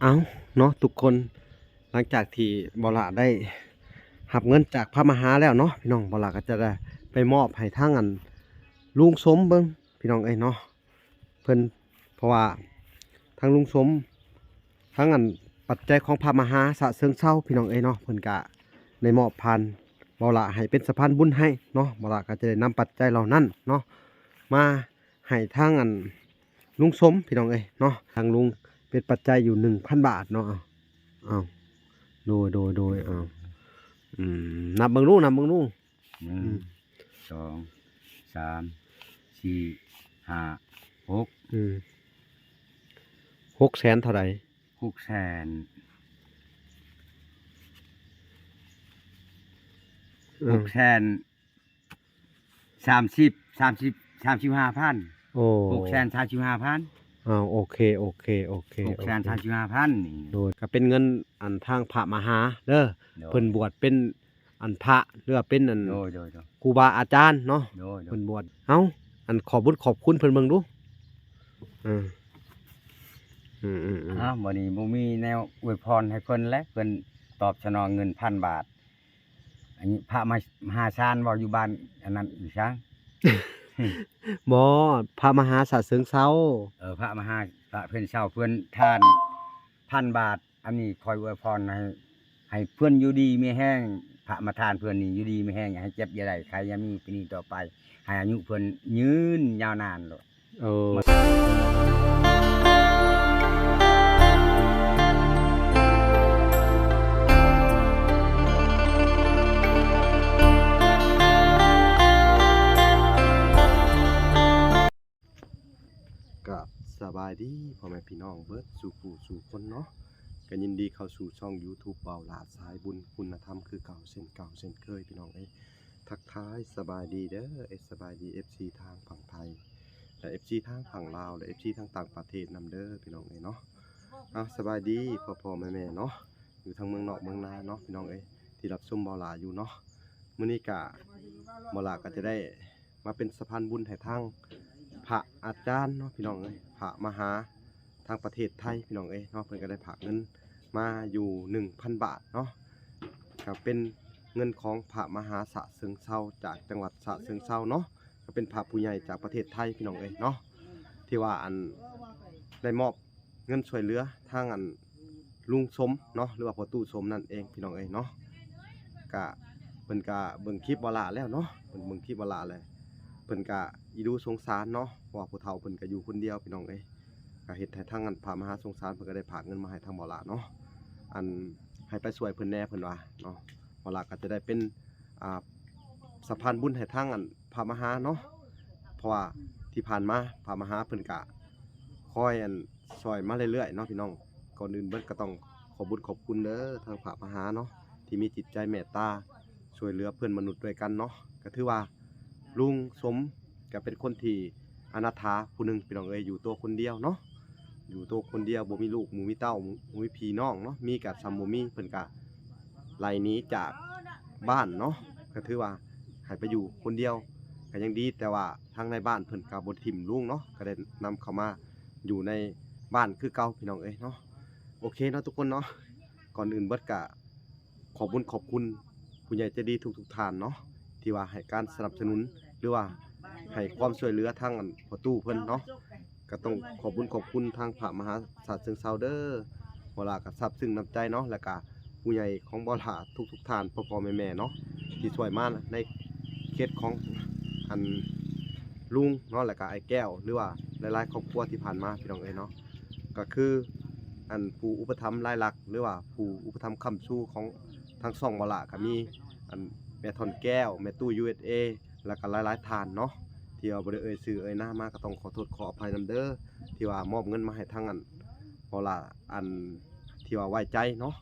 ເອົາເນາະທຸກຄົນ, ຫຼັງຈາກທີ່ບ່າວຫຼ້າໄດ້ຮັບເງິນຈາກພະມະຫາແລ້ວເນາະພີ່ນ້ອງ, ບ່າວຫຼ້າກໍຈະໄດ້ໄປມອບໃຫ້ທາງອັນລຸງສົມເບິ່ງພີ່ນ້ອງເອີຍເນາະ. ເພິ່ນ ເພາະວ່າທາງລຸງສົມ ທາງອັນປັດໄຈຂອງພະມະຫາຊະເຊີງເຊົາພີ່ນ້ອງເອີຍເນາະ, ເພິ່ນກະໄດ້ມອບຜ່ານບ່າວຫຼ້າໃຫ້ເປັນສະພານບຸນໃຫ້ເນາະ. ບ່າວຫຼ້າກໍຈະໄດ້ນຳປັດໄຈເຫຼົ່ານັ້ນເນາະ ມາໃຫ້ທາງອັນລຸງສົມພີ່ນ້ອງເອີຍເນາະ. ທາງລຸງເປັນປັດໄຈຢູ່ໜຶ່ງພັນບາດເນາະ. ເອົາ ເອົາ ໂດຍ ໂດຍ ໂດຍ ເອົາ ອືມ ນັບເບິ່ງດູ ນັບເບິ່ງດູ. ໜຶ່ງ ອືມ ສອງ ສາມ ສີ່ ຫ້າ ຫົກ ອືມ ຫົກແສນເທົ່າໃດ? ຫົກແສນ ເອີ ຫົກແສນສາມສິບ ສາມສິບ ສາມສິບຫ້າພັນ. ໂອ້ ຫົກແສນສາມສິບຫ້າພັນ. ອ້າວ ໂອເຄ ໂອເຄ ໂອເຄ ຫົກແສນສາມສິບຫ້າພັນນີ້. ໂດຍ ກໍເປັນເງິນອັນທາງພະມະຫາເດີ ໂດຍ ເພິ່ນບວດເປັນ ອັນພະ ຫຼືວ່າເປັນອັນ ໂດຍ ໂດຍ ໂດຍ ຄູບາອາຈານເນາະ ໂດຍ ໂດຍ ເພິ່ນບວດ. ເອົ້າ ອັນຂອບບຸນຂອບຄຸນເພິ່ນເບິ່ງດູ. ເອີ ອືມໆໆ ອ້າວ ບັດນີ້ບໍ່ມີແນວອວຍພອນໃຫ້ເພິ່ນແຫຼະ, ເພິ່ນຕອບສະໜອງເງິນພັນບາດ. ອັນນີ້ພະມະຫາຊານເວົ້າຢູ່ບ້ານອັນນັ້ນຢູ່ຊາງ ບໍ່ ພະມະຫາຊາດເຊີງເຊົາ. ເອີ ພະມະຫາ ພະເພິ່ນເຊົາ ເພິ່ນທານພັນບາດ. ອັນນີ້ຂ້ອຍອວຍພອນໃຫ້ ໃຫ້ເພິ່ນຢູ່ດີມີແຮງ, ພະມະທານເພິ່ນນີ້ຢູ່ດີມີແຮງ, ຢ່າໃຫ້ເຈັບຢ່າໄດ້ໄຂ້ຢ່າມີ ປີນີ້ຕໍ່ໄປ ໃຫ້ອາຍຸເພິ່ນຍືນຍາວນານໂລດ. ເອີ ກາບສະບາຍດີພໍ່ແມ່ພີ່ນ້ອງເບິດສູ່ຜູ້ສູ່ຄົນເນາະ, ກໍຍິນດີເຂົ້າສູ່ຊ່ອງຢູທູບບ່າວຫຼ້າສາຍບຸນຄຸນນະທຳຄືເກົ່າເຊັ່ນເກົ່າເຊັ່ນເຄີຍ ພີ່ນ້ອງເອີຍ. ທັກທາຍສະບາຍດີເດີ ເອີ ສະບາຍດີ ເອັຟຊີ ທາງຝັ່ງໄທ ແລະ ເອັຟຊີ ທາງຝັ່ງລາວ ແລະ ເອັຟຊີ ທາງຕ່າງປະເທດນຳເດີ ພີ່ນ້ອງເອີຍເນາະ. ເອົາ ສະບາຍດີພໍ່ໆແມ່ໆເນາະ ຢູ່ທາງເມືອງນອກເມືອງນາເນາະ ພີ່ນ້ອງເອີຍ ທີ່ຮັບຊົມບ່າວຫຼ້າຢູ່ເນາະ. ມື້ນີ້ກະ ບ່າວຫຼ້າກໍຈະໄດ້ມາເປັນສະພານບຸນໃຫ້ທາງພະອາຈານເນາະ ພີ່ນ້ອງເອີຍ, ພະມະຫາທາງປະເທດໄທ ພີ່ນ້ອງເອີຍເນາະ, ເພິ່ນກໍໄດ້ຝາກເງິນມາຢູ່ໜຶ່ງພັນບາດເນາະ, ກໍເປັນເງິນຂອງພະມະຫາຊະເຊີງເຊົາ ຈາກຈັງຫວັດຊະເຊີງເຊົາເນາະ, ກໍເປັນພະຜູ້ໃຫຍ່ຈາກປະເທດໄທ ພີ່ນ້ອງເອີຍເນາະ, ທີ່ວ່າ ອັນ ໄດ້ມອບ ເງິນຊ່ວຍເຫຼືອທາງ ອັນ ລຸງສົມເນາະ ຫຼືວ່າພໍ່ຕູ້ສົມນັ້ນເອງ ພີ່ນ້ອງເອີຍເນາະ. ກະເພິ່ນກະເບິ່ງຄລິບບ່າວຫຼ້າແລ້ວເນາະ, ເພິ່ນເບິ່ງຄລິບບ່າວຫຼ້າແລ້ວ ເພິ່ນກະອີດູສົງສານເນາະ, ເພາະວ່າຜູ້ເຖົ້າເພິ່ນກະຢູ່ຄົນດຽວ ພີ່ນ້ອງເອີຍ, ກະເຮັດໃຫ້ທາງ ອັນ ພະມະຫາສົງສານ ເພິ່ນກະໄດ້ຝາກເງິນມາໃຫ້ທາງບ່າວຫຼ້າເນາະ, ອັນ ໃຫ້ໄປຊ່ວຍເພິ່ນແດ່ ເພິ່ນວ່າເນາະ. ບ່າວຫຼ້າກະຈະໄດ້ເປັນ ອ່າ ສະພານບຸນໃຫ້ທາງ ອັນ ພະມະຫາເນາະ, ເພາະວ່າທີ່ຜ່ານມາພະມະຫາເພິ່ນກະຄອຍ ອັນ ຊ່ອຍມາເລື້ອຍໆເນາະ ພີ່ນ້ອງ. ກ່ອນອື່ນເບິດກໍຕ້ອງຂອບບຸນຂອບຄຸນເດີ ທາງພະມະຫາເນາະ ທີ່ມີຈິດໃຈເມດຕາຊ່ວຍເຫຼືອເພື່ອນມະນຸດດ້ວຍກັນເນາະ. ກໍຖືວ່າລຸງສົມກໍເປັນຄົນທີ່ອະນາຖາຜູ້ໜຶ່ງ ພີ່ນ້ອງເອີຍ, ຢູ່ໂຕຄົນດຽວເນາະ, ຢູ່ໂຕຄົນດຽວ ບໍ່ມີລູກ ບໍ່ມີເຕົ້າ ບໍ່ມີພີ່ນ້ອງເນາະ, ມີກໍສ່ຳບໍ່ມີ, ເພິ່ນກໍໄລ່ໜີຈາກບ້ານເນາະ, ກໍຖືວ່າໃຫ້ໄປຢູ່ຄົນດຽວກໍຍັງດີ, ແຕ່ວ່າທາງນາຍບ້ານເພິ່ນກໍບໍ່ຖິ້ມລຸງເນາະ, ກໍໄດ້ນຳເຂົ້າມາຢູ່ໃນບ້ານຄືເກົ່າ ພີ່ນ້ອງເອີຍເນາະ. ໂອເຄເນາະທຸກຄົນເນາະ, ກ່ອນອື່ນເບິດກໍ ຂອບບຸນຂອບຄຸນຜູ້ໃຫຍ່ໃຈດີທຸກໆທ່ານເນາະ ທີ່ວ່າໃຫ້ການສະໜັບສະໜູນ ຫຼືວ່າໃຫ້ຄວາມຊ່ວຍເຫຼືອທາງ ອັນ ພໍ່ຕູ້ເພິ່ນເນາະ, ກໍຕ້ອງຂອບບຸນຂອບຄຸນທາງພະມະຫາຊາດເຊີງເຊົາເດີ. ບ່າວຫຼ້າກໍຊາບຊຶ້ງນ້ຳໃຈເນາະ ແລ້ວກໍຜູ້ໃຫຍ່ຂອງບ່າວຫຼ້າທຸກໆທ່ານ ພໍ່ໆແມ່ໆເນາະ ທີ່ຊ່ວຍມາໃນເຂດຂອງ ອັນ ລຸງເນາະ ແລ້ວກໍອ້າຍແກ້ວ ຫຼືວ່າຫຼາຍໆຄອບຄົວທີ່ຜ່ານມາ ພີ່ນ້ອງເອີຍເນາະ. ກໍຄື ອັນ ຜູ້ອຸປະຖຳລາຍຫຼັກ ຫຼືວ່າຜູ້ອຸປະຖຳຄ້ຳຊູຂອງທາງຊ່ອງບ່າວຫຼ້າກໍມີ ອັນ ແມ່ທ່ອນແກ້ວ ແມ່ຕູ້ ຢູເອສເອ ແລ້ວກໍຫຼາຍໆທ່ານເນາະ ທີ່ວ່າບໍ່ໄດ້ເອີ່ຍຊື່ເອີ່ຍນາມມາ ກໍຕ້ອງຂໍໂທດຂໍອະໄພນຳເດີ ທີ່ວ່າມອບເງິນມາໃຫ້ທາງ ອັນ ບ່າວຫຼ້າ ອັນ ທີ່ວ່າໄວ້ໃຈເນາະ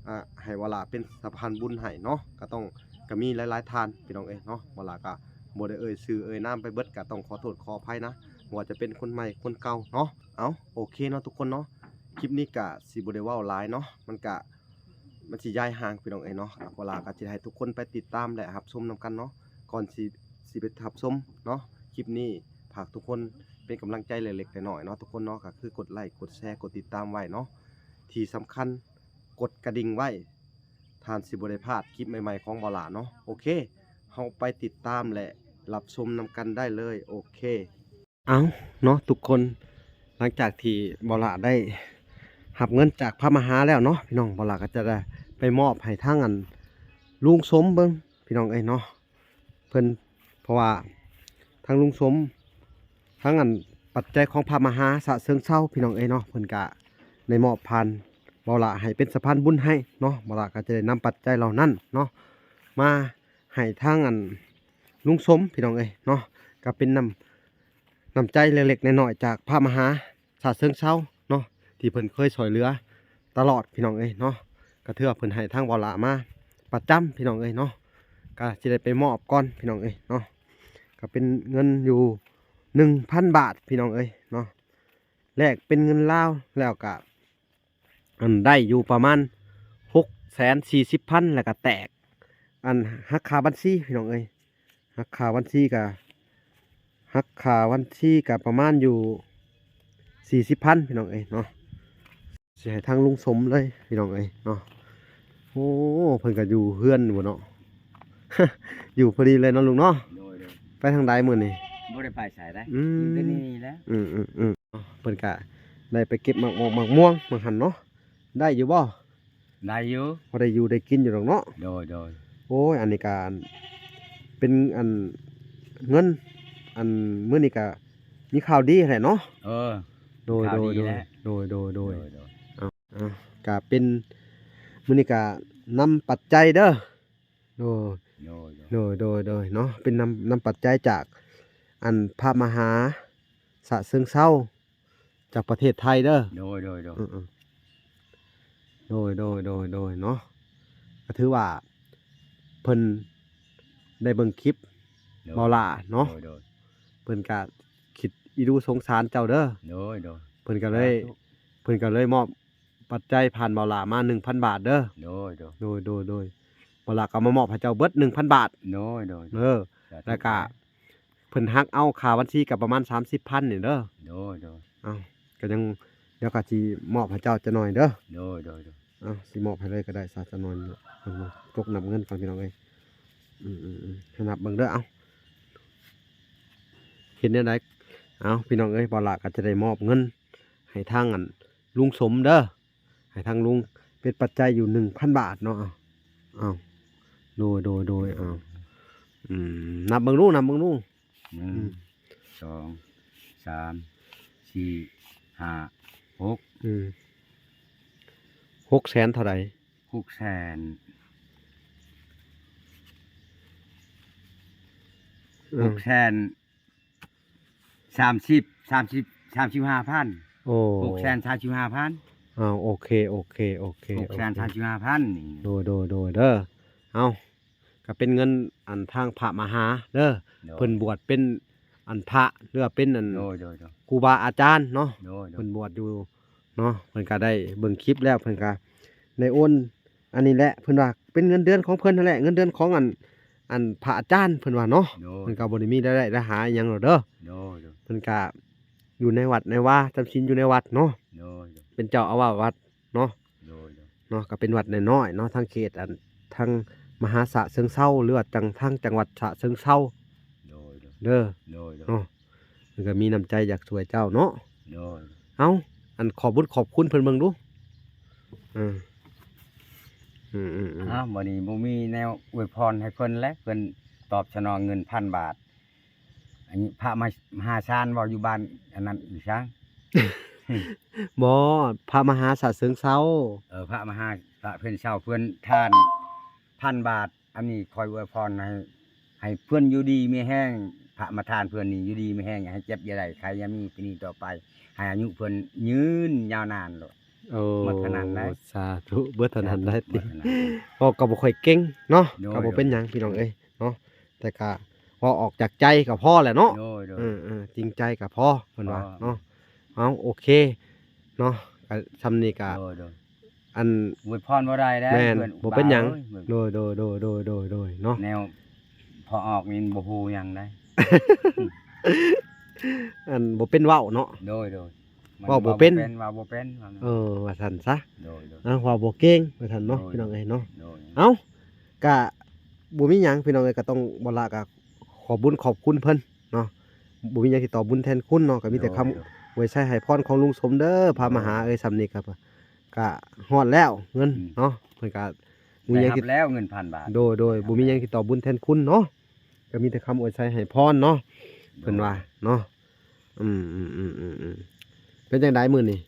ອ່າ ໃຫ້ບ່າວຫຼ້າເປັນສະພານບຸນໃຫ້ເນາະ ກໍຕ້ອງ ກໍມີຫຼາຍໆທ່ານ ພີ່ນ້ອງເອີຍເນາະ. ບ່າວຫຼ້າກໍບໍ່ໄດ້ເອີ່ຍຊື່ເອີ່ຍນາມໄປເບິດ ກໍຕ້ອງຂໍໂທດຂໍອະໄພນະ ບໍ່ວ່າຈະເປັນຄົນໃໝ່ຄົນເກົ່າເນາະ. ເອົາ ໂອເຄເນາະທຸກຄົນເນາະ, ຄລິບນີ້ກະຊິບໍ່ໄດ້ເວົ້າຫຼາຍເນາະ, ມັນກະ ມັນຊິຍາຍຫ່າງ ພີ່ນ້ອງເອີຍເນາະ. ກະ ເວລາກໍຊິໃຫ້ທຸກຄົນໄປຕິດຕາມ ແລະ ຮັບຊົມນຳກັນເນາະ. ກ່ອນຊິ ຊິໄປຮັບຊົມເນາະ ຄລິບນີ້ ຝາກທຸກຄົນເປັນກຳລັງໃຈເລັກໆນ້ອຍໆເນາະ ທຸກຄົນເນາະ, ກໍຄືກົດໄລ ກົດແຊ ກົດຕິດຕາມໄວ້ເນາະ. ທີ່ ທີ່ສຳຄັນ ກົດກະດິ່ງໄວ້ ທ່ານຊິບໍ່ໄດ້ພາດຄລິບໃໝ່ໆຂອງບ່າວຫຼ້າເນາະ. ໂອເຄ ເຮົາໄປຕິດຕາມ ແລະ ຮັບຊົມນຳກັນໄດ້ເລີຍ. ໂອເຄ ເອົາເນາະທຸກຄົນ, ຫຼັງຈາກທີ່ບ່າວຫຼ້າໄດ້ຮັບເງິນຈາກພະມະຫາແລ້ວເນາະ ພີ່ນ້ອງ, ບ່າວຫຼ້າກໍຈະໄດ້ໄປມອບໃຫ້ທາງອັນລຸງສົມເບິ່ງ ພີ່ນ້ອງເອີຍເນາະ. ເພິ່ນ ເພາະວ່າທາງລຸງສົມ ທາງອັນປັດໄຈຂອງພະມະຫາຊະເຊີງເຊົາ ພີ່ນ້ອງເອີຍເນາະ, ເພິ່ນກະໄດ້ມອບຜ່ານບ່າວຫຼ້າໃຫ້ເປັນສະພານບຸນໃຫ້ເນາະ. ບ່າວຫຼ້າກໍຈະໄດ້ນຳປັດໄຈເຫຼົ່ານັ້ນເນາະ ມາໃຫ້ທາງອັນລຸງສົມ ພີ່ນ້ອງເອີຍເນາະ, ກໍເປັນນຳ ນ້ຳໃຈເລັກໆນ້ອຍໆຈາກພະມະຫາຊະເຊີງເຊົາເນາະ ທີ່ເພິ່ນເຄີຍຊ່ວຍເຫຼືອຕະຫຼອດ ພີ່ນ້ອງເອີຍເນາະ. ກໍຖືວ່າເພິ່ນໃຫ້ທາງບ່າວຫຼ້າມາປະຈຳ ພີ່ນ້ອງເອີຍເນາະ, ກໍຊິໄດ້ໄປມອບກ່ອນ ພີ່ນ້ອງເອີຍເນາະ. ກໍເປັນເງິນຢູ່ໜຶ່ງພັນບາດ ພີ່ນ້ອງເອີຍເນາະ, ແລກເປັນເງິນລາວແລ້ວກໍ ອັນໄດ້ຢູ່ປະມານຫົກແສນສີ່ສິບພັນ ແລ້ວກະແຕກ ອັນຫັກຄ່າບັນຊີ ພີ່ນ້ອງເອີຍ, ຫັກຄ່າບັນຊີກະ ຫັກຄ່າບັນຊີກະປະມານຢູ່ສີ່ສິບພັນ ພີ່ນ້ອງເອີຍເນາະ. ຊິໃຫ້ທາງລຸງສົມເລີຍ ພີ່ນ້ອງເອີຍເນາະ. ໂອ້ ເພິ່ນກະຢູ່ເຮືອນຢູ່ເນາະ, ຢູ່ພໍດີເລີຍເນາະລຸງເນາະ. ໂດຍ ໂດຍ. ໄປທາງໃດມື້ນີ້? ບໍ່ໄດ້ໄປໃສໃດ. ອືມ ຢູ່ແຕ່ນີ້ແຫຼະ. ອືມໆໆ. ເພິ່ນກະໄດ້ໄປເກັບໝາກໝອກໝາກມ່ວງວ່າຊັ້ນເນາະ, ໄດ້ຢູ່ບໍ່? ໄດ້ຢູ່ ພໍໄດ້ຢູ່ໄດ້ກິນຢູ່ດອກເນາະ. ໂດຍ ໂດຍ. ໂອ້ຍ ອັນນີ້ກະ ອັນ ເປັນ ອັນ ເງິນ ອັນ ມື້ນີ້ກະມີຂ່າວດີແຫຼະເນາະ. ເອີ ໂດຍ ຂ່າວດີແຫຼະ. ໂດຍ ໂດຍ ໂດຍ ໂດຍ ໂດຍ. ເອົາ ເອົາ ກະເປັນ ມື້ນີ້ກະນຳປັດໄຈເດີ. ໂດຍ ໂດຍ ໂດຍ ໂດຍ ໂດຍ ໂດຍເນາະ, ເປັນນຳ ນຳປັດໄຈຈາກ ອັນ ພະມະຫາຊະເຊີງເຊົາ ຈາກປະເທດໄທເດີ. ໂດຍ ໂດຍ ໂດຍ. ອືມ ໂດຍ ໂດຍ ໂດຍ ໂດຍເນາະ. ກໍຖືວ່າເພິ່ນໄດ້ເບິ່ງຄລິບ ໂດຍ ເບົາຫຼ້າເນາະ. ໂດຍ ໂດຍ. ເພິ່ນກະຄິດອີດູສົງສານເຈົ້າເດີ. ໂດຍ ໂດຍ. ເພິ່ນກໍເລີຍ ສາທຸ ເພິ່ນກໍເລີຍມອບ ປັດໄຈຜ່ານເບົາຫຼ້າມາໜຶ່ງພັນບາດເດີ. ໂດຍ ໂດຍ ໂດຍ ໂດຍ ໂດຍ. ເບົາຫຼ້າກໍມາມອບໃຫ້ເຈົ້າເບິດໜຶ່ງພັນບາດ. ໂດຍ ໂດຍ ໂດຍ. ເອີ ສາທຸ ແລ້ວກໍເພິ່ນຫັກເອົາຄ່າບັນຊີກໍປະມານສາມສິບພັນນີ້ເດີ. ໂດຍ ໂດຍ. ເອົ້າ ກໍຍັງ ດຽວກໍຊິມອບໃຫ້ເຈົ້າຈັກໜ້ອຍເດີ. ໂດຍ ໂດຍ ໂດຍ. ເອົ້າ ຊິມອບໃຫ້ເລີຍກໍໄດ້ ສາ ຈັກໜ້ອຍເນາະ. ເບິ່ງ ຈົກນັບເງິນກ່ອນ ພີ່ນ້ອງເອີຍ. ອືມ ອືມ ອືມ ໃຫ້ນັບເບິ່ງເດີ. ເອົ້າ ເຮັດແນວໃດ? ເອົ້າ ພີ່ນ້ອງເອີຍ ເບົາຫຼ້າກໍຈະໄດ້ມອບເງິນໃຫ້ທາງ ອັນ ລຸງສົມເດີ. ໃຫ້ທາງລຸງເປັນປັດໄຈຢູ່ໜຶ່ງພັນບາດເນາະ. ເອົ້າ ເອົ້າ ໂດຍ ໂດຍ ໂດຍ. ເອົ້າ ອືມ ນັບເບິ່ງດູ ນັບເບິ່ງດູ. ໜຶ່ງ ອືມ ສອງ ສາມ ສີ່ ຫ້າ ຫົກ ອືມ ຫົກແສນເທົ່າໃດ? ຫົກແສນ ເອີ ຫົກແສນ ສາມສິບ ສາມສິບ ສາມສິບຫ້າພັນ. ໂອ້ ຫົກແສນສາມສິບຫ້າພັນ. ເອົ້າ ໂອເຄ ໂອເຄ ໂອເຄ ຫົກແສນສາມສິບຫ້າພັນນີ້. ໂດຍ ໂດຍ ໂດຍເດີ. ເອົ້າ ກໍເປັນເງິນອັນທາງພະມະຫາເດີ. ໂດຍ ເພິ່ນບວດເປັນອັນພະ ຫຼືວ່າເປັນອັນ ໂດຍ ໂດຍ ໂດຍ ຄູບາອາຈານເນາະ. ໂດຍ ໂດຍ ເພິ່ນບວດຢູ່ເນາະ. ເພິ່ນກໍໄດ້ເບິ່ງຄລິບແລ້ວ ເພິ່ນກໍໄດ້ໂອນ ອັນນີ້ແຫຼະ ເພິ່ນວ່າເປັນເງິນເດືອນຂອງເພິ່ນຫັ້ນແຫຼະ ເງິນເດືອນຂອງອັນ ອັນພະອາຈານ ເພິ່ນວ່າເນາະ. ໂດຍ ເພິ່ນກໍບໍ່ໄດ້ມີລາຍໄດ້ ລາຍຮັບອີ່ຫຍັງດອກເດີ. ໂດຍ ໂດຍ ເພິ່ນກໍຢູ່ໃນວັດໃນວາ ຈຳສິນຢູ່ໃນວັດເນາະ. ໂດຍ ໂດຍ ເປັນເຈົ້າອາວາດວັດເນາະ. ໂດຍ ໂດຍ ເນາະ ກໍເປັນວັດນ້ອຍໆເນາະ ທາງເຂດອັນ ທາງມະຫາສະເຊີງເຊົາ ຫຼືວ່າທາງ ທາງຈັງຫວັດສະເຊີງເຊົາ. ໂດຍ ໂດຍ ເດີ ໂດຍ ໂດຍ ເນາະ. ເພິ່ນກໍມີນ້ຳໃຈຢາກຊ່ວຍເຈົ້າເນາະ. ໂດຍ ເອົ້າ ອັນ ຂອບບຸນຂອບຄຸນເພິ່ນເບິ່ງດູ. ເອີ ອືມໆໆ ອ້າວ ບັດນີ້ບໍ່ມີແນວອວຍພອນໃຫ້ເພິ່ນແຫຼະ ເພິ່ນຕອບສະໜອງເງິນພັນບາດ. ອັນນີ້ພະມະຫາຊານບໍ່ ຢູ່ບ້ານອັນນັ້ນອີ່ຫຍັງ? ບໍ່ ພະມະຫາສະເຊີງເຊົາ. ເອີ ພະມະຫາ ພະເພິ່ນເຊົາ ເພິ່ນທານພັນບາດ. ອັນນີ້ຂ້ອຍອວຍພອນໃຫ້ ໃຫ້ເພິ່ນຢູ່ດີມີແຮງ ພະມະທານເພິ່ນນີ້ຢູ່ດີມີແຮງ ຢ່າໃຫ້ເຈັບຢ່າໄດ້ໄຂ້ຢ່າມີ ທີນີ້ຕໍ່ໄປ ໃຫ້ອາຍຸເພິ່ນຍືນຍາວນານໂລດ. ໂອ້ ໝົດເທົ່ານັ້ນໄດ໋. ສາທຸ ເບິດເທົ່ານັ້ນໄດ໋ຕິ. ເວົ້າກໍບໍ່ຄ່ອຍເກັ່ງເນາະ. ໂດຍ ກໍບໍ່ເປັນຫຍັງ ໂດຍ ພີ່ນ້ອງເອີຍເນາະ, ແຕ່ກໍເວົ້າອອກຈາກໃຈກໍພໍແຫຼະເນາະ. ໂດຍ ໂດຍ ເອີໆ ຈິງໃຈກໍພໍ ເພິ່ນວ່າເນາະ. ເອົາ ໂອເຄເນາະ ກໍຊ່ຳນີ້ກໍ ໂດຍ ໂດຍ ອັນ ອວຍພອນບໍ່ໄດ້ເດ້. ແມ່ນ ເພິ່ນ ບໍ່ເປັນຫຍັງ. ໂດຍ ໂດຍ ໂດຍ ໂດຍ ໂດຍ ເນາະ. ແນວພໍອອກນີ້ບໍ່ຮູ້ຫຍັງໄດ໋. ອັນ ບໍ່ເປັນເວົ້າເນາະ. ໂດຍ ໂດຍ ເວົ້າບໍ່ເປັນ ເວົ້າບໍ່ເປັນ ເວົ້າບໍ່ເປັນ ເອີ ວ່າຊັ້ນຊະ ໂດຍໆ ເອີ ເວົ້າບໍ່ເກັ່ງ ວ່າຊັ້ນເນາະ ໂດຍ ພີ່ນ້ອງເອີຍເນາະ ໂດຍ ເອົ້າ ກະບໍ່ມີຫຍັງ ພີ່ນ້ອງເອີຍ ກະຕ້ອງ ບໍ່ລະ ກະຂອບບຸນຂອບຄຸນເພິ່ນເນາະ ບໍ່ມີຫຍັງທີ່ຕອບບຸນແທນຄຸນເນາະ ກະມີແຕ່ຄຳ ໂດຍ ອວຍໄຊໃຫ້ພອນຂອງລຸງສົມເດີ ພາມາຫາ ໂດຍ ເອີຍ ສ່ຳນີ້ກະ ກະຮອດແລ້ວເງິນ ອືມ ເນາະ ເພິ່ນກະ ໄດ້ຮັບແລ້ວເງິນພັນບາດ ໂດຍໆ ບໍ່ມີຫຍັງທີ່ຕອບບຸນແທນຄຸນເນາະ ກະມີແຕ່ຄຳອວຍໄຊໃຫ້ພອນເນາະ ໂດຍ ເພິ່ນວ່າເນາະ ອືມໆ ເປັນຈັ່ງໃດມື້ນີ້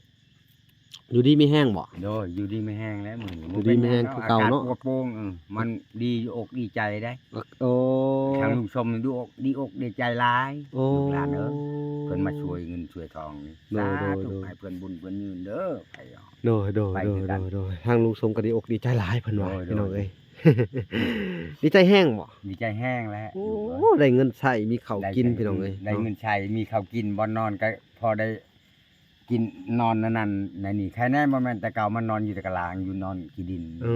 ຢູ່ດີມີແຮງບໍ່? ໂດຍ ຢູ່ດີມີແຮງແລ້ວມື້ນີ້ ຢູ່ດີມີແຮງຄືເກົ່າເນາະ ອາກາດປົວໂປ່ງ ເອີ ມັນດີອົກດີໃຈເດ້ ໂອ້ ທາງລຸງສົມນີ້ ດີອົກ ດີອົກດີໃຈຫຼາຍ ໂອ້ ລູກຫຼານເອີຍ ເພິ່ນມາຊ່ວຍເງິນຊ່ວຍທອງນີ້ ໂດຍ ສາທຸ ໂດຍ ໃຫ້ເພິ່ນບຸນເພິ່ນຍືນເດີ ໄປ ໂດຍ ໂດຍ ໄປຄືກັນ ໂດຍ ໂດຍ ທາງລຸງສົມກໍດີອົກດີໃຈຫຼາຍ ເພິ່ນວ່າ ໂດຍ ໂດຍ ພີ່ນ້ອງເອີຍ ດີໃຈແຮງບໍ່? ດີໃຈແຮງແລ້ວ ໂອ້ ໄດ້ເງິນໃຊ້ ມີເຂົ້າກິນ ໄດ້ເງິນ ພີ່ນ້ອງເອີຍ ໄດ້ເງິນໃຊ້ ມີເຂົ້າກິນ ບ່ອນນອນກໍພໍໄດ້ກິນ ນອນນັ້ນໆ ໃນນີ້ ໃຄແນ່ ບໍ່ແມ່ນແຕ່ເກົ່າມານອນຢູ່ແຕ່ກະລາງ ຢູ່ນອນຂີ້ດິນ ເອີ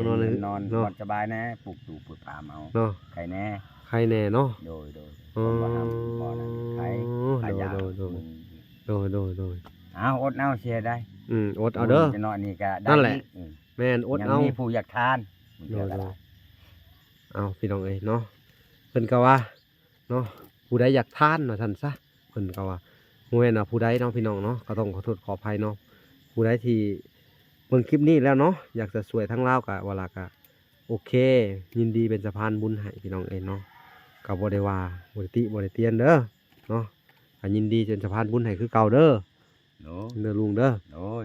ດຽວນີ້ນອນ ນອນ ນອນສະບາຍແນ່ ປູກຕູປູກປາມເອົາ ເນາະ ໃຄແນ່ ໃຄແນ່ເນາະ ໂດຍໆ ເອີ ບໍ່ທຳ ບໍ່ນັ້ນ ໃຄ ໂດຍ ຂາຍຢາ ໂດຍ ໂດຍ ໂດຍ ໂດຍ ໂດຍ ເອົາ ອົດເອົາ ຊິເຮັດໃດ ອືມ ອົດເອົາເດີ ມື້ນີ້ຈັກໜ້ອຍນີ້ກໍໄດ້ ນັ້ນແຫຼະ ອີກ ອືມ ແມ່ນ ອົດເອົາ ຍັງມີຜູ້ຢາກທານ ໂດຍ ເອົາ ພີ່ນ້ອງເອີຍເນາະ ເພິ່ນກໍວ່າເນາະ ຜູ້ໃດຢາກທານວ່າຊັ້ນຊະ ເພິ່ນກໍວ່າ ບໍ່ແມ່ນວ່າຜູ້ໃດເນາະ ພີ່ນ້ອງເນາະ ກໍຕ້ອງຂໍໂທດຂໍອະໄພເນາະ ຜູ້ໃດທີ່ເບິ່ງຄລິບນີ້ແລ້ວເນາະ ຢາກຈະຊ່ວຍທາງລາວກໍ ວ່າລະກໍໂອເຄ ຍິນດີເປັນສະພານບຸນໃຫ້ ພີ່ນ້ອງເອີຍເນາະ ກໍບໍ່ໄດ້ວ່າ ບໍ່ໄດ້ຕິບໍ່ໄດ້ຕຽນເດີເນາະ ກໍຍິນດີເປັນສະພານບຸນໃຫ້ຄືເກົ່າເດີ. ໂດຍ ເດີລຸງເດີ ໂດຍ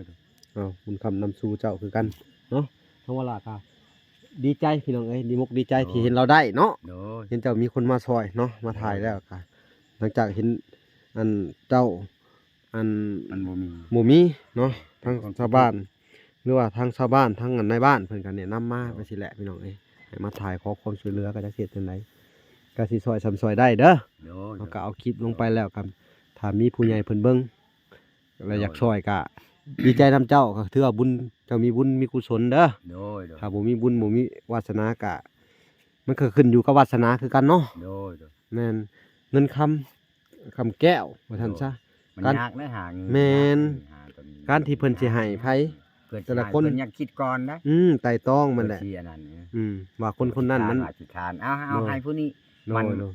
ເອົາ ບຸນຄຳນຳສູ່ເຈົ້າຄືກັນເນາະ ທາງວາລະກະດີໃຈພີ່ນ້ອງເອີຍ ດີມົກດີໃຈ ໂດຍ ທີ່ເຫັນລາວໄດ້ເນາະ ໂດຍ ເຫັນເຈົ້າມີຄົນມາຊ່ອຍເນາະ ມາຖ່າຍ ໂດຍ ແລ້ວກະ ຫຼັງຈາກເຫັນອັນເຈົ້າ ອັນ ມັນບໍ່ມີ ບໍ່ມີເນາະ ທາງຊາວບ້ານ ຫຼືວ່າທາງຊາວບ້ານ ທາງອັນນາຍບ້ານເພິ່ນກະແນະນຳມາ ໂດຍ ໄປຊີ້ແຫຼະພີ່ນ້ອງເອີຍ ໃຫ້ມາຖ່າຍຂໍຄວາມຊ່ວຍເຫຼືອ ກະຈັກຊິເຮັດຈັ່ງໃດ ກະຊິຊ່ອຍສ່ຳຊ່ອຍໄດ້ເດີ ໂດຍ ເຮົາກະເອົາຄລິບລົງໄປແລ້ວກະ ຖ້າມີຜູ້ໃຫຍ່ເພິ່ນເບິ່ງ ແລະ ໂດຍ ຢາກຊ່ອຍກະດີໃຈນຳເຈົ້າ ກໍຖືວ່າບຸນ ເຈົ້າມີບຸນມີກຸສົນເດີ ໂດຍ ໂດຍ ຖ້າບໍ່ມີບຸນບໍ່ມີວາສະໜາກະ ມັນກໍຂຶ້ນຢູ່ກັບວາສະໜາຄືກັນເນາະ ໂດຍ ໂດຍ ແມ່ນ ເງິນຄຳ ຄຳແກ້ວວ່າຊັ້ນຊະ ໂດຍ ມັນຍາກເດ້ຫາເງິນ ແມ່ນ ຫາຕົນ ການທີ່ເພິ່ນຊິໃຫ້ໃຜ ເພິ່ນ ແຕ່ລະຄົນ ເພິ່ນຍັງຄິດກ່ອນນະ ອືມ ໄຕ່ຕອງມັນແຫຼະ ເພິ່ນຊິອັນນັ້ນ ອືມ ວ່າຄົນຄົນນັ້ນມັນ ອະທິຖານ ເອົາ ເອົາ ໂດຍ ໃຫ້ຜູ້ນີ້ ໂດຍ ມັນ ໂດຍ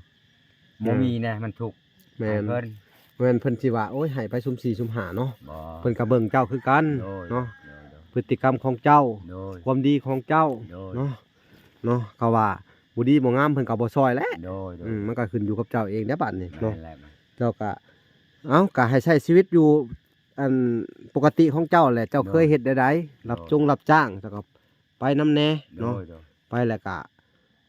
ບໍ່ມີນະ ມັນທຸກ ແມ່ນ ໃຫ້ເພິ່ນ ແມ່ນເພິ່ນຊິວ່າ ໂອ້ຍ ໃຫ້ໄປຊຸມສີ່ຊຸມຫ້າເນາະ ບໍ່ ເພິ່ນກໍເບິ່ງເຈົ້າຄືກັນ ໂດຍ ເນາະ ໂດຍ ໂດຍ ພຶດຕິກຳຂອງເຈົ້າ ໂດຍ ຄວາມດີຂອງເຈົ້າ ໂດຍ ເນາະ ເນາະ ເຂົາວ່າບໍ່ດີບໍ່ງາມເພິ່ນກໍບໍ່ຊ່ອຍແຫຼະ ໂດຍ ໂດຍ ອືມ ມັນກໍຂຶ້ນຢູ່ກັບເຈົ້າເອງເດ້ບາດນີ້ເນາະ ແມ່ນແຫຼະ ເຈົ້າກໍ ເອົ້າ ກໍໃຫ້ໃຊ້ຊີວິດຢູ່ ອັນປົກກະຕິຂອງເຈົ້າແຫຼະ ເຈົ້າ ໂດຍ ເຄີຍເຮັດແນວໃດ ໂດຍ ຮັບຈົງຮັບຈ້າງ ເຈົ້າກໍໄປນຳແດ່ເນາະ ໂດຍ ໂດຍ ໄປແລ້ວກະ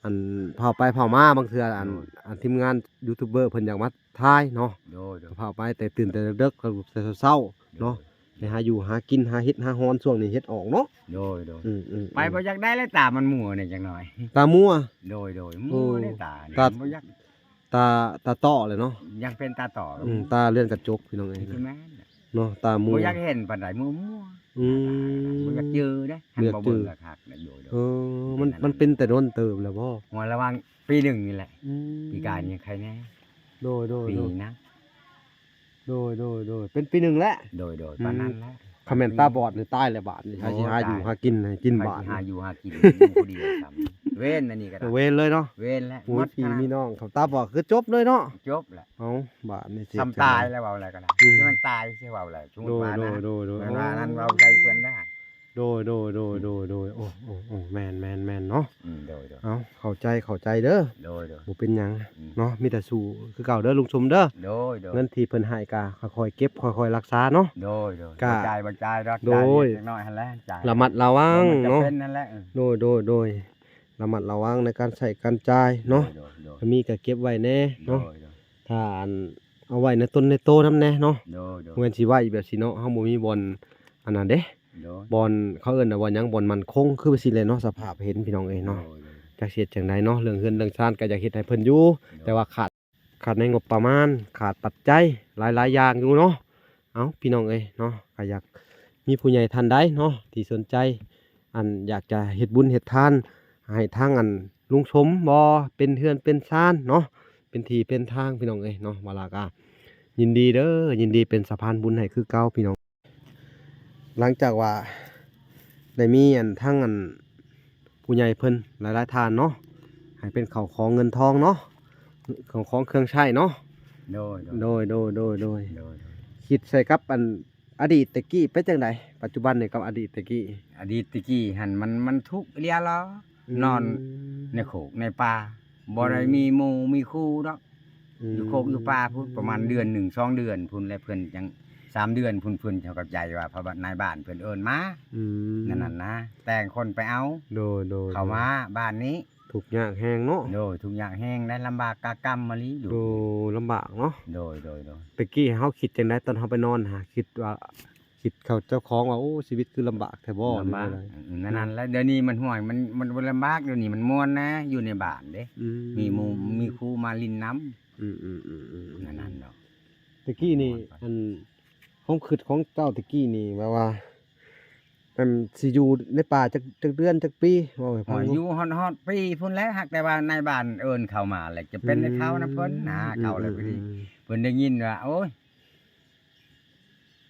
ອັນ ພາໄປພາມາ ບາງເທື່ອ ອັນ ໂດຍ ອັນທີມງານຢູທູບເບີເພິ່ນຢາກມາຖ່າຍເນາະ ໂດຍ ໂດຍ ພາໄປແຕ່ຕື່ນແຕ່ເດິກໆ ແຕ່ເຊົ້າໆ ໂດຍ ເນາະ ໄປຫາຢູ່ຫາກິນ ຫາເຫັດຫາຮອນ ຊ່ວງນີ້ເຫັດອອກເນາະ ໂດຍ ໂດຍ ອືມໆໆ ໄປບໍ່ຢາກໄດ້ແລ້ວ ຕາມັນມົວແດ່ຈັກໜ້ອຍ ຕາມົວ ໂດຍ ໂດຍ ມົວ ໂອ້ ແດ່ຕາ ຕາ ບໍ່ຢາກ ຕາ ຕາຕ້ອແຫຼະເນາະ ຍັງເປັນຕາຕ້ ອືມ ຕາເລື່ອນກະຈົກ ພີ່ນ້ອງເອີຍ ແມ່ນແຫຼະ ເນາະ ຕາມົວ ບໍ່ຢາກເຫັນປານໃດ ມົວໆ ອືມ ບໍ່ຢາກຈື່ເດ້ ບໍ່ຢາກຈື່ ຄັນບໍ່ເບິ່ງຄັກໆ ໂດຍໆ ເອີ ມັນ ມັນເປັນແຕ່ດົນເຕີບແລ້ວບໍ່? ຫົວລະຫວ່າງປີໜຶ່ງນີ້ແຫຼະ ອືມ ປີກາຍນີ້ໄຄແນ່ ໂດຍໆ ປີນະ ໂດຍໆ ເປັນປີໜຶ່ງແຫຼະ ໂດຍໆ ອືມ ປານນັ້ນແຫຼະ ຄັນແມ່ນຕາບອດນີ້ຕາຍແລ້ວບາດນີ້ ໂອ້ ໃຜຊິຫາຢູ່ຫາກິນໃຫ້ກິນບາດ ໃຜຊິຫາຢູ່ຫາກິນຢູ່ຜູ້ດຽວຊ້ຳ ເວນອັນນີ້ກໍໄດ້ ເວນເລີຍເນາະ ເວນແຫຼະ ໂອ້ຍ ໝົດ ພີ່ມີນ້ອງ ຄັນຕາບອດຄືຈົບເລີຍເນາະ ຈົບແຫຼະ ເອົ້າ ບາດນີ້ຊິ ຊ້ຳຕາຍແລ້ວ ເວົ້າແລ້ວກໍໄດ້ ອືມ ຄືມັນຕາຍຊິເວົ້າແລ້ວ ສົມມຸດວ່ານະ ໂດຍໆ ແມ່ນວ່ານັ້ນເວົ້າໃສ່ເພິ່ນໄດ້ ໂດຍໆ ໂດຍໆ ໂດຍໆ ໂອ້ ໂອ້ ໂອ້ ແມ່ນໆໆ ເນາະ ອືມ ໂດຍໆ ເອົ້າ ເຂົ້າໃຈ ເຂົ້າໃຈເດີ ໂດຍໆ ບໍ່ເປັນຫຍັງ ອືມ ເນາະ ມີແຕ່ສູ້ຄືເກົ່າເດີລຸງສົມເດີ ໂດຍໆ ເງິນທີ່ເພິ່ນໃຫ້ກໍຄ່ອຍໆເກັບ ຄ່ອຍໆລັກສາເນາະ ໂດຍໆ ກໍ ບໍ່ຈ່າຍ ບໍ່ຈ່າຍດອກ ໂດຍ ຈ່າຍເລັກນ້ອຍຫັ້ນແຫຼະ ຈ່າຍ ລະມັດລະວັງເນາະ ມັນຈຳເປັນຫັ້ນແຫຼະ ເອີ ໂດຍໆ ລະມັດລະວັງໃນການໃຊ້ການຈ່າຍເນາະ ໂດຍໆ ໂດຍ ຖ້າມີກໍເກັບໄວ້ແດ່ເນາະ ໂດຍໆ ຖ້າອັນ ເອົາໄວ້ໃນຕົນໃນໂຕນຳແດ່ເນາະ ໂດຍໆ ບໍ່ແມ່ນຊິໄວ້ແບບຊີ້ເນາະ ເຮົາບໍ່ມີບ່ອນອັນນັ້ນເດ້ ໂດຍ ບ່ອນ ເຂົາເອີ້ນວ່າຫຍັງ ບ່ອນໝັ້ນຄົງ ຄືວ່າຊີ້ແຫຼະເນາະ ສະພາບເຫັນ ພີ່ນ້ອງເອີຍເນາະ ໂດຍໆ ຈັກຊິເຮັດຈັ່ງໃດເນາະ ເລື່ອງເຮືອນເລື່ອງຊານກໍຢາກເຮັດໃຫ້ເພິ່ນຢູ່ ໂດຍ ແຕ່ວ່າຂາດ ຂາດໃນງົບປະມານ ຂາດປັດໄຈ ຫຼາຍໆຢ່າງຢູ່ເນາະ ເອົ້າ ພີ່ນ້ອງເອີຍເນາະ ກໍຢາກມີຜູ້ໃຫຍ່ທ່ານໃດເນາະ ທີ່ສົນໃຈ ອັນ ຢາກຈະເຮັດບຸນເຮັດທານໃຫ້ທາງ ອັນ ລຸງສົມບໍ່ ເປັນເຮືອນເປັນຊານເນາະ ເປັນທີ່ເປັນທາງ ພີ່ນ້ອງເອີຍເນາະ ວ່າລະກະ ຍິນດີເດີ ຍິນດີເປັນສະພານບຸນໃຫ້ຄືເກົ່າພີ່ນ້ອງ. ຫຼັງຈາກວ່າໄດ້ມີອັນ ທັງອັນ ຜູ້ໃຫຍ່ເພິ່ນຫຼາຍໆທ່ານເນາະ ໃຫ້ເປັນເຂົ້າຂອງເງິນທອງເນາະ ເຂົ້າຂອງເຄື່ອງໃຊ້ເນາະ. ໂດຍ ໂດຍ ໂດຍ ໂດຍ ໂດຍ ໂດຍ ໂດຍ ໂດຍ ຄິດໃສ່ກັບອັນ ອະດີດແຕ່ກີ້ເປັນຈັ່ງໃດ? ປັດຈຸບັນນີ້ກັບອະດີດແຕ່ກີ້. ອະດີດແຕ່ກີ້ຫັ້ນ ມັນ ມັນທຸກອີ່ຫຼີລະ ອືມ ນອນໃນໂຄກໃນປ່າ ບໍ່ໄດ້ ອືມ ມີໝູ່ມີຄູ່ດອກ ອືມ ຢູ່ໂຄກຢູ່ປ່າພຸ້ນ ປະມານເດືອນໜຶ່ງສອງເດືອນພຸ້ນແຫຼະ ເພິ່ນຈັ່ງ ສາມເດືອນພຸ້ນ ເພິ່ນເຂົາກໍໃຈວ່າ ເພາະວ່ານາຍບ້ານເພິ່ນເອີ້ນມາ ອືມ ນັ້ນນະ ແຕ່ງຄົນໄປເອົາ ໂດຍ ໂດຍ ເຂົ້າມາ ໂດຍ ບ້ານນີ້. ທຸກຍາກແຮງເນາະ. ໂດຍ ທຸກຍາກແຮງໄດ໋ ລຳບາກກາກຳມາລີ ໂດຍ ລຳບາກເນາະ. ໂດຍ ໂດຍ ໂດຍ ແຕ່ກີ້ເຮົາຄິດຈັ່ງໃດຕອນເຮົາໄປນອນຫາ ຄິດວ່າ ຄິດເຂົາເຈົ້າຂອງວ່າ ໂອ້ ຊີວິດຄືລຳບາກແທ້ບໍ່ ລຳບາກ ຫຼືວ່າໃດ? ອືມ ນັ້ນ ນັ້ນແຫຼະ ດຽວນີ້ມັນ ຫ້ວຍ ມັນ ມັນບໍ່ລຳບາກ ດຽວນີ້ມັນມ່ວນນະ ຢູ່ໃນບ້ານເດ້ ອືມ ມີໝູ່ມີຄູ່ມາຫຼິ້ນນຳ ອືມໆໆໆ ນັ້ນ ນັ້ນດອກ. ແຕ່ກີ້ນີ້ ອັນ ຄວາມຄິດຂອງເຈົ້າແຕ່ກີ້ນີ້ ແບບວ່າ ອັນ ຊິຢູ່ໃນປ່າຈັກ ຈັກເດືອນຈັກປີ ເວົ້າໃຫ້ຟັງ ໂອ້ຍ ຢູ່ຮອດ ຮອດປີພຸ້ນແຫຼະ ຫາກແຕ່ວ່ານາຍບ້ານເອີ້ນເຂົ້າມາແລ້ວ ຈະເປັນ ອືມ ໃຫ້ເຂົ້ານຳເພິ່ນນະ ອືມ ເຂົ້າແລ້ວ ອືມ ພໍດີ ອືມ ເພິ່ນໄດ້ຍິນວ່າ ໂອ້ຍ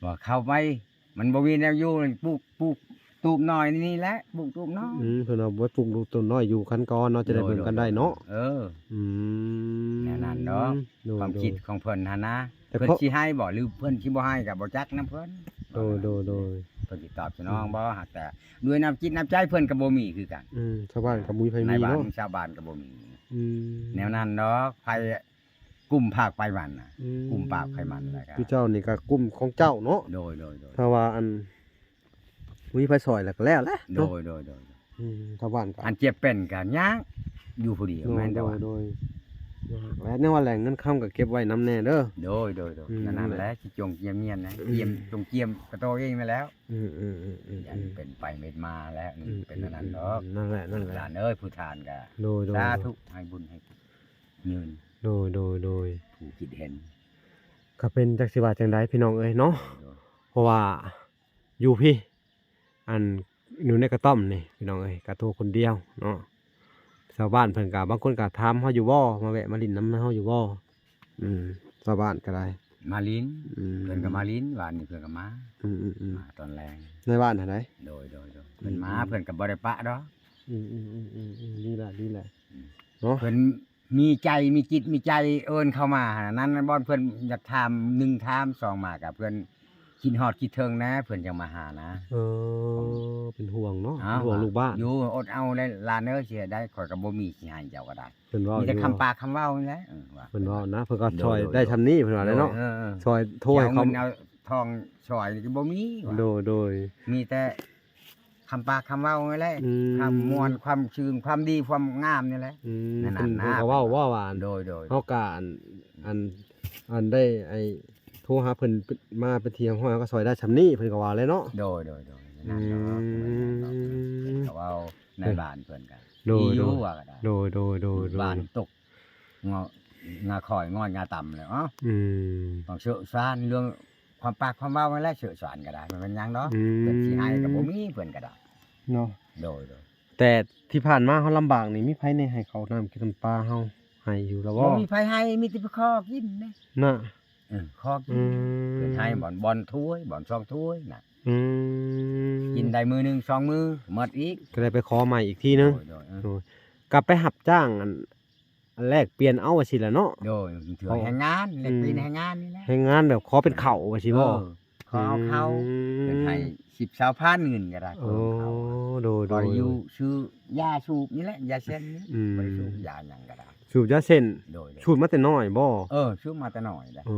ວ່າເຂົ້າໄປ ມັນບໍ່ມີແນວຢູ່ ປູກ ປູກຕູບນ້ອຍນີ້ແຫຼະ ປູກຕູບນ້ອຍ ອືມ ເພິ່ນວ່າໄວ້ປູກຕູບນ້ອຍຢູ່ກັນກ່ອນເນາະ ຈະໄດ້ເບິ່ງກັນໄດ້ເນາະ. ໂດຍ ໂດຍ ເອີ ອືມ ແນວນັ້ນດອກ ໂດຍ ຄວາມ ໂດຍ ຄິດຂອງເພິ່ນຫັ້ນນະ ແຕ່ ເພິ່ນຊິໃຫ້ບໍ່ ຫຼືເພິ່ນຊິບໍ່ໃຫ້ກໍບໍ່ຈັກນຳເພິ່ນ. ໂດຍ ໂດຍ ໂດຍ ເພິ່ນຊິຕອບສະໜອງບໍ່ ອືມ ຫາກແຕ່ດ້ວຍນ້ຳຈິດນ້ຳໃຈເພິ່ນກໍບໍ່ມີຄືກັນ. ອືມ ຊາວບ້ານກໍບໍ່ມີໃຜມີເນາະ ໃນບ້ານຊາວບ້ານກໍບໍ່ມີ. ອືມ ແນວນັ້ນດອກ ໃຜ ກຸ່ມພາກໄປມັນນະ ອືມ ກຸ່ມປາກໄປມັນນະ ຄືເຈົ້ານີ້ກໍກຸ່ມຂອງເຈົ້າເນາະ. ໂດຍ ໂດຍ ໂດຍ ຖ້າວ່າອັນ ມີໃຜຊ່ອຍແລ້ວກໍແລ້ວແຫຼະ ໂດຍ ເນາະ ໂດຍ ໂດຍ ອືມ ຊາວບ້ານກໍ ອັນເຈັບເປັນກໍຍາກ ຢູ່ຜູ້ດຽວ ໂດຍ ແມ່ນແຕ່ວ່າ ໂດຍ ໂດຍ ຍາກແຫຼະ ແນວວ່າແຫຼະ ເງິນຄຳກໍເກັບໄວ້ນຳແດ່ເດີ. ໂດຍ ໂດຍ ໂດຍ ອືມ ນັ້ນແຫຼະ ຊິຈົ່ງຈຽມຍຽນນະ ອືມ ຈຽມ ຈົ່ງຈຽມກະໂຕເອງນັ້ນແຫຼ້ວ. ອືມໆໆໆ ຢ້ານເປັນໄປເປັນມາແລ້ວ ອືມ ເປັນອັນນັ້ນດອກ ອືມໆໆ ນັ້ນແຫຼະ ນັ້ນແຫຼະ ຫຼານເອີຍ ຜູ້ທ່ານກໍ ໂດຍ ໂດຍ ສາທຸ ໃຫ້ບຸນໃຫ້ຍືນ ໂດຍ ໂດຍ ໂດຍ ຜູ້ຄິດເຫັນ ກໍເປັນຈັກຊິວ່າຈັ່ງໃດພີ່ນ້ອງເອີຍເນາະ ໂດຍ ໂດຍ ເພາະວ່າຢູ່ພີ້ ອັນ ຢູ່ໃນກະຕ້ອມນີ້ພີ່ນ້ອງເອີຍ ກະໂທຄົນດຽວເນາະ ຊາວບ້ານເພິ່ນກໍ ບາງຄົນກໍຖາມເຮົາຢູ່ບໍ່ ມາແວະມາຫຼິ້ນນຳເຮົາຢູ່ບໍ່? ອືມ ຊາວບ້ານກໍໄດ້ມາຫຼິ້ນ ອືມ ເພິ່ນກໍມາຫຼິ້ນ ວານນີ້ເພິ່ນກໍມາ ອືມໆໆ ມາຕອນແລງ ໃນບ້ານຫັ້ນໃດ? ໂດຍ ໂດຍ ໂດຍ ອືມ ເພິ່ນມາ ອືມ ເພິ່ນກໍບໍ່ໄດ້ປະດອກ ອືມໆໆໆ ດີແຫຼະ ດີແຫຼະ ອືມ ເນາະ ເພິ່ນມີໃຈ ມີຈິດມີໃຈເອີ້ນເຂົ້າມາຫັ້ນນະ ນັ້ນບ່ອນເພິ່ນຢາກຖາມ ໜຶ່ງຖາມ ສອງມາກໍເພິ່ນຄິດຮອດຄິດເຖິງນະ ເພິ່ນຈັ່ງມາຫານະ. ເອີ ເປັນຫ່ວງເນາະ ເປັນຫ່ວງລູກບ້ານ ຢູ່ ອົດເອົາແຫຼະຫຼານເອີຍ ຊິເຮັດໄດ້ ຂ້ອຍກໍບໍ່ມີຊິໃຫ້ເຈົ້າກໍໄດ້ ເພິ່ນເວົ້າ ມີແຕ່ຄຳປາກຄຳເວົ້ານີ້ແຫຼະ ເອີ ວ່າ ເພິ່ນເວົ້ານະ ເພິ່ນກໍຊ່ອຍໄດ້ຊ່ຳນີ້ ເພິ່ນວ່າແຫຼະເນາະ ໂດຍ ເອີ ເອີ ຊ່ອຍໂທໃຫ້ເຂົາ ເອົາເງິນເອົາທອງຊ່ອຍນີ້ກໍບໍ່ມີວ່າ ໂດຍ ໂດຍ ມີແຕ່ ຄຳປາກຄຳເວົ້ານີ້ແຫຼະ ອືມ ຄວາມມ່ວນ ຄວາມຊື່ນ ຄວາມດີ ຄວາມງາມນີ້ແຫຼະ ອືມ ນັ້ນນະ ເພິ່ນກໍເວົ້າວ່າ ໂດຍ ໂດຍ ເຮົາກໍອັນ ອັນ ອັນໄດ້ ໄອ້ ໂທຫາເພິ່ນມາເປັນທີ່ຮຽບຮ້ອຍ ເຮົາກໍຊ່ອຍໄດ້ຊ່ຳນີ້ ເພິ່ນກໍວ່າແຫຼະເນາະ ໂດຍ ໂດຍ ໂດຍ ອືມ ນັ້ນເນາະ ເພິ່ນກໍເວົ້າໃນບ້ານເພິ່ນກໍ ໂດຍ ດີຢູ່ ໂດຍ ວ່າກໍໄດ້ ໂດຍ ໂດຍ ໂດຍ ບ້ານຕົກ ງາ ງາຂ້ອຍງອຍງາຕ່ຳແລ້ວ ເອົ້າ ອືມ ຕ້ອງເຊີະຊານເລື່ອງຄວາມປາກຄວາມເວົ້າຫັ້ນແຫຼະ ເຊີະຊານກໍໄດ້ ມັນເປັນຫຍັງດອກ ອືມ ເພິ່ນຊິໃຫ້ກໍບໍ່ມີ ເພິ່ນກໍໄດ້ເນາະ ໂດຍ ໂດຍ ແຕ່ທີ່ຜ່ານມາເຮົາລຳບາກນີ້ ມີໃຜແນ່ໃຫ້ເຂົ້ານ້ຳກິນນ້ຳປາເຮົາ ໃຫ້ຢູ່ລະບໍ່? ບໍ່ມີໃຜໃຫ້ ມີແຕ່ໄປຂໍກິນເດ້ ນະ ເອີ ຂໍກິນ ອືມ ເພິ່ນໃຫ້ບ່ອນ ບ່ອນຖ້ວຍ ບ່ອນສອງຖ້ວຍນະ ອືມ ກິນໄດ້ມື້ໜຶ່ງສອງມື້ ໝົດອີກ ກໍໄດ້ໄປຂໍໃໝ່ອີກທີໜຶ່ງ ໂດຍ ໂດຍ ເອີ ໂດຍ ກໍໄປຮັບຈ້າງອັນ ແລກປ່ຽນເອົາວ່າຊີ້ລະເນາະ ໂດຍ ເປັນແຮງງານ ອືມ ແລກປ່ຽນແຮງງານນີ້ແຫຼະ ແຮງງານແບບຂໍເປັນເຂົ້າວ່າຊີ້ບໍ່? ເອີ ຂໍເອົາເຂົ້າ ອືມ ເພິ່ນໃຫ້ສິບຊາວພັນເງິນກໍໄດ້ ໂອ້ ເຂົ້າ ໂດຍ ໂດຍ ພໍຢູ່ຊື້ຢາສູບນີ້ແຫຼະ ຢາເສັ້ນນີ້ ອືມ ບໍ່ໄດ້ສູບຢາຫຍັງກໍໄດ້ ສູບຢາເສັ້ນ ໂດຍ ໂດຍ ສູບມາແຕ່ນ້ອຍບໍ່? ເອີ ສູບມາແຕ່ນ້ອຍແຫຼະ ໂອ້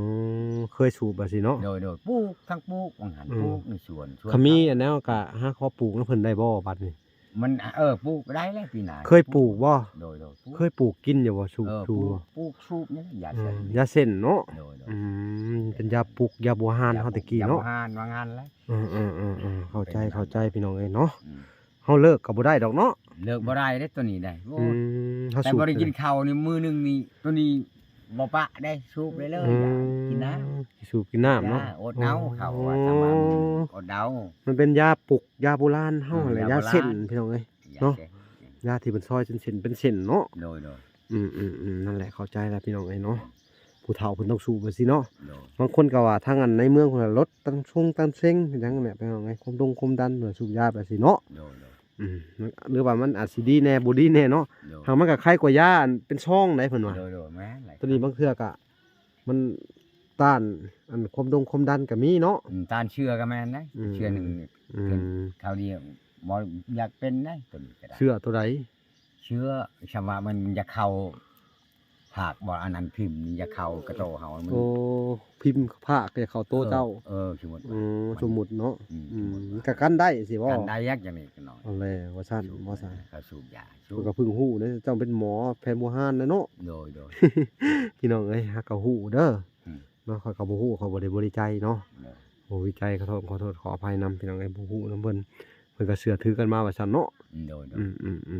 ເຄີຍສູບວ່າຊີ້ເນາະ ໂດຍ ໂດຍ ປູກ ທັງປູກ ວ່າງຫັ້ນ ອືມ ປູກໃນສວນ ສວນ ຄັນມີອັນແນວກໍຫາຂໍປູກນຳເພິ່ນໄດ້ບໍ່ບັດນີ້? ມັນ ເອີ ປູກໄດ້ແລ້ວປີໜ້າ ເຄີຍປູກບໍ່? ໂດຍ ໂດຍ ປູກ ເຄີຍປູກກິນຢູ່ບໍ່? ສູບ ເອີ ສູບ ປູກ ປູກສູບນີ້ແຫຼະ ຢາເສັ້ນ ອືມ ຢາເສັ້ນເນາະ ໂດຍ ໂດຍ ອືມ ເປັນຢາປຸກ ຢາບູຮານເຮົາແຕ່ກີ້ເນາະ ຢາປຸກ ຢາບູຮານວ່າງານແຫຼະ ເອີໆໆໆ ເຂົ້າໃຈ ເຂົ້າໃຈພີ່ນ້ອງເອີຍເນາະ ອືມ ເຮົາເລີກກໍບໍ່ໄດ້ດອກເນາະ ເລີກບໍ່ໄດ້ເດ້ໂຕນີ້ໄດ້ ໂອ້ ອືມ ຖ້າສູບ ແຕ່ບໍ່ໄດ້ກິນເຂົ້ານີ້ ມື້ໜຶ່ງນີ້ ໂຕນີ້ບໍ່ປະໄດ້ ສູບໄດ້ເລີຍ ອືມ ກິນນ້ຳ ສູບກິນນ້ຳເນາະ ອດເອົາ ເຂົ້າວ່າ ໂອ້ ທຳມາມື້ໜຶ່ງ ອດເອົາ ມັນເປັນຢາປຸກ ຢາໂບລານເຮົາຫັ້ນແຫຼະ ເອີ ຢາເສັ້ນ ຢາໂບລານ ພີ່ນ້ອງເອີຍ ເນາະ ຢາເສັ້ນ ຢາທີ່ເພິ່ນຊອຍເປັນເສັ້ນເປັນເສັ້ນເນາະ ໂດຍ ໂດຍ ອືມໆໆ ນັ້ນແຫຼະ ເຂົ້າໃຈແລ້ວພີ່ນ້ອງເອີຍເນາະ ອືມ ຜູ້ເຖົ້າເພິ່ນຕ້ອງສູບແບບຊີ້ເນາະ. ໂດຍ ບາງຄົນກໍວ່າທາງອັນໃນເມືອງພຸ້ນລະລົດຕັງຊົງຕັງເຊັງຫຍັງແຫຼະ ໄປເອົາໄງ ຄວາມດົງຄວາມດັນ ສູບຢາໄປຊີ້ເນາະ. ໂດຍໆ ອືມ ຫຼືວ່າມັນອາດຊິດີແດ່ບໍ່ດີແດ່ເນາະ. ໂດຍ ຫາກມັນກໍໄຄກວ່າຢາອັນເປັນຊອງໃດເພິ່ນວ່າ. ໂດຍໆ ແມ່ນແຫຼະ ຕົວນີ້ບາງເທື່ອກໍ ມັນຕ້ານອັນຄວາມດົງຄວາມດັນກໍມີເນາະ. ອືມ ຕ້ານເຊື້ອກໍແມ່ນໄດ໋. ອືມ ເຊື້ອໜຶ່ງນີ້ ອືມ ເປັນຄາວດຽວ ບໍ່ຢາກເປັນໄດ໋ ຕົວນີ້ກໍໄດ້. ເຊື້ອຕົວໃດ? ເຊື້ອ ຊຳວ່າມັນຢາກເຂົ້າ ພາກບໍ່ ອັນນັ້ນພິມນີ້ຢາກເຂົ້າກະໂຕເຮົາ ມັນ ໂອ້ ພິມພາກຢາກເຂົ້າໂຕເຈົ້າ. ເອີ ເອີ ສົມມຸດ ເອີ ສົມມຸດເນາະ. ອືມ ອືມ ສມມຸດວ່າ ກໍກັນໄດ້ຊີ້ບໍ່? ກັນໄດ້ ຢາກ ຢ່າງນີ້ກໍໜ້ອຍ. ເອົາແລ້ວວ່າຊັ້ນ ໂດຍ ວ່າຊັ້ນ ເຂົາສູບຢາ ເພິ່ນກໍເພິ່ງຮູ້ເດ້ ເຈົ້າເປັນໝໍແຜນບູຮານນະເນາະ. ໂດຍໆ ພີ່ນ້ອງເອີຍ ຫາກກໍຮູ້ເດີ. ອືມ ເນາະ ຂ້ອຍກໍບໍ່ຮູ້ ຂ້ອຍບໍ່ໄດ້ບໍລິໄຈເນາະ. ໂດຍ ໂອ້ ວິໄຈ ຂໍໂທດ ຂໍໂທດ ຂໍອະໄພນຳ ພີ່ນ້ອງເອີຍ ບໍ່ຮູ້ນຳເພິ່ນ ເພິ່ນກໍເຊື່ອຖືກັນມາວ່າຊັ້ນເນາະ. ໂດຍໆ ອື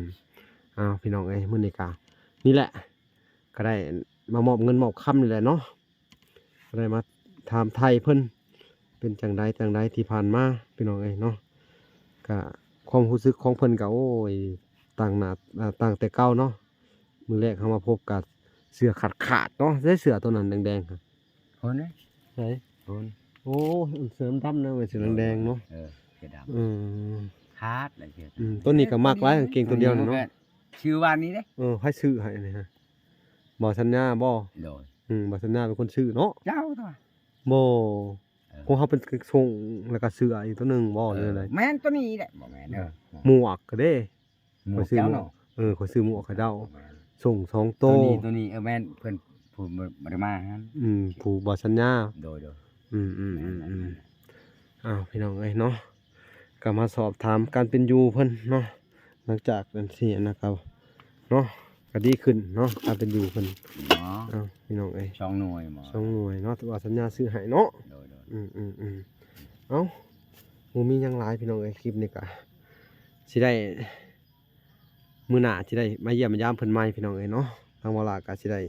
ມໆໆ ອ້າວ ພີ່ນ້ອງເອີຍ ມື້ນີ້ກໍນີ້ແຫຼະ ກໍໄດ້ມາມອບເງິນມອບຄຳນີ້ແຫຼະເນາະ ກໍໄດ້ມາຖາມໄຖ່ເພິ່ນ ເປັນຈັ່ງໃດຈັ່ງໃດທີ່ຜ່ານມາ ພີ່ນ້ອງເອີຍເນາະ. ກະຄວາມຮູ້ສຶກຂອງເພິ່ນກະ ໂອ້ຍ ຕ່າງໜ້າ ອ່າ ຕ່າງແຕ່ເກົ່າເນາະ. ມື້ແລກເຮົາມາພົບກະເສື້ອຂາດໆເນາະ ໃສ່ເສື້ອຕົວນັ້ນແດງໆ ພຸ້ນເດ້ ໃສ ພຸ້ນ ໂອ້ ເສື້ອດຳໆນະ ເສື້ອແດງໆເນາະ. ເອີ ເສື້ອດຳ ເອີ ຂາດແລ້ວເສື້ອ ອືມ ຕົວນີ້ກໍມັກຫຼາຍ ກາງເກງຕົວດຽວນີ້ເນາະ. ຊື່ວ່ານີ້ເດ້ ເອີ ໃຜຊື້ໃຫ້ນີ້ຮະ? ບ່າວສັນຍາບໍ່? ໂດຍ ອືມ ບ່າວສັນຍາເປັນຄົນຊື້ເນາະ. ເຈົ້າຕົວະ ບໍ່ ເອີ ຂອງເຮົາເປັນສົ່ງ ແລ້ວກໍເສື້ອອີກຕົວໜຶ່ງບໍ່ ເອີ ຫຼືໃດ? ແມ່ນຕົວນີ້ແຫຼະ. ບໍ່ແມ່ນ ເອີ ໝວກກໍເດ້ ໝວກ ຂ້ອຍຊື້ໝວກ ເຈົ້າເນາະ ເອີ ຂ້ອຍຊື້ໝວກໃຫ້ເຈົ້າ ແມ່ນ ສົ່ງສອງໂຕ ຕົວນີ້ ຕົວນີ້ ເອີ ແມ່ນເພິ່ນຜູ້ບໍ່ໄດ້ມາຫັ້ນ ອືມ ຜູ້ບໍ່ສັນຍາ ໂດຍໆ ອືມໆໆ ແມ່ນແຫຼະ ອືມ ແມ່ນແຫຼະ. ອ້າວ ພີ່ນ້ອງເອີຍເນາະ ກໍມາສອບຖາມການເປັນຢູ່ເພິ່ນເນາະ ຫຼັງຈາກອັນທີ່ອັນນັ້ນກໍເນາະ ກໍດີຂຶ້ນເນາະ ການເປັນຢູ່ເພິ່ນເນາະ. ອ້າວ ພີ່ນ້ອງເອີຍ ສອງໜ່ວຍບໍ່ ສອງໜ່ວຍເນາະ ທີ່ວ່າສັນຍາຊື້ໃຫ້ເນາະ. ໂດຍໆ ອືມໆໆ ເອົ້າ ບໍ່ມີຫຍັງຫຼາຍ ພີ່ນ້ອງເອີຍ ຄລິບນີ້ກໍຊິໄດ້ ມື້ໜ້າຊິໄດ້ມາຢ້ຽມມາຢາມເພິ່ນໃໝ່ ພີ່ນ້ອງເອີຍເນາະ. ທາງບ່າວຫຼ້າກໍຊິໄດ້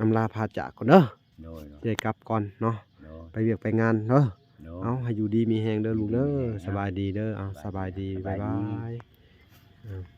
ອຳລາພາຈາກກ່ອນເດີ ໂດຍໆ ຊິໄດ້ກັບກ່ອນເນາະ ໂດຍ ໄປວຽກໄປງານເດີ ໂດຍ ເອົາ ໃຫ້ຢູ່ດີມີແຮງເດີລູກເດີ ຢູ່ດີມີແຮງເນາະ ສະບາຍດີເດີ ເອົາ ສະບາຍດີ ສະບາຍດີ ບາຍບາຍ ສະບາຍດີ ເອົາ.